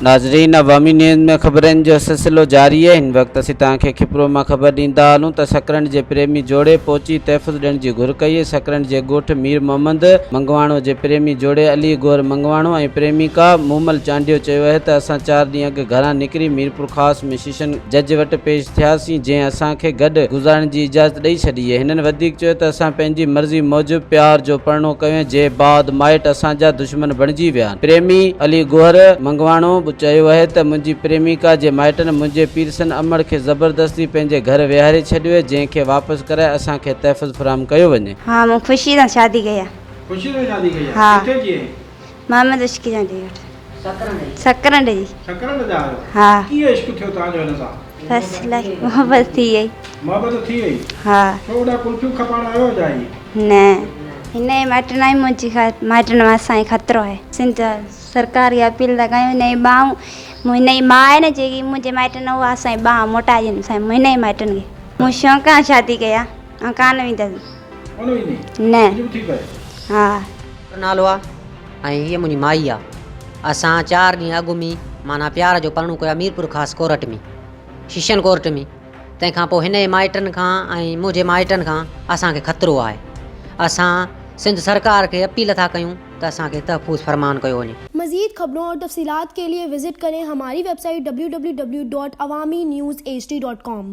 ناظرين عوامي نيوز ۾ خبرن جو سلسلو جاري آهي هن وقت اسين توهان کي کپرو مان خبر ڏيندا هلون ته سڪرنڊ جي پريمي جوڙي پهچي تحفظ ڏيڻ جي گهر ڪئي سڪرنڊ جي ڳوٺ مير محمد منگواڻو جي پريمي جوڙي علي گوهر منگواڻو ۽ پريميڪا مومل چانڊيو چيو آهي ته اسان چار ڏينهن اڳ گهران نڪري ميرپورخاص ۾ سيشن جج وٽ پيش ٿياسين جنهن اسان کي گڏ گذارڻ جي اجازت ڏئي ڇڏي هنن وڌيڪ چيو ته اسان پنهنجي مرضي موجب پيار جو پرڻو ڪيو جنهن بعد مائٽ اسان جا دشمن بڻجي ويا. پريمي علي گوهر منگواڻو به چيو اهي ته منهنجي پريميڪا جي مائٽن منهنجي پيرسن امڙ کي زبردستي پنهنجي گهر ويهاري ڇڏيو اهي جنهن کي واپس ڪرائي اسان کي تحفظ فراهم ڪيو وڃي. ها مون خوشي سان شادي ڪئي آ. خوشي سان شادي ڪئي آ ها. ڪٿي جي آهين؟ محمد عشق جانڊيي وٽ. سڪرنڊ جي. سڪرنڊ جا آهيو. ها. ڪيئن عشق ٿيو توهان جو هن سان؟ بس لائي محبت ٿي وئي. محبت ٿي وئي. ها. ڇو اوڏا ڪلفيون کپائڻ آيو هو ڇا هي؟ نه. هن جي مائٽن ۽ منهنجي مائٽن مان اسان کي خطرو آهي. سنڌ سرڪار کي اپيل ٿا ڪيون هن جي ٻانهن هن جي ماء آهي نه جيڪي منهنجي مائٽن اها اسان جي ٻانهن موٽائي ڏين اسان جي هن جي مائٽن کي. مون شوق سان شادي ڪئي آهي آئون ڪانه ويندس. ڪونه ويندين؟ نه. عجب ٿي پئي. ها. نالو آ ۽ هيء منهنجي مائي آ. اسان چار ڏينهن اڳ ۾ معنيٰ پيار جو پرڻو ڪيو آ ميرپورخاص ڪورٽ ۾ شيشن ڪورٽ ۾. تنهن کان پوء هن جي مائٽن کان ۽ منهنجي مائٽن کان اسان کي خطرو آهي. اسان سنڌ سرڪار کي اپيل ٿا ڪيون ته اسان کي تحفظ فرمان ڪيو وڃي. مزيد خبرون اور تفصيلات کے لئے وزٽ ڪرين ھماري web site www.awamiNewsHD.com.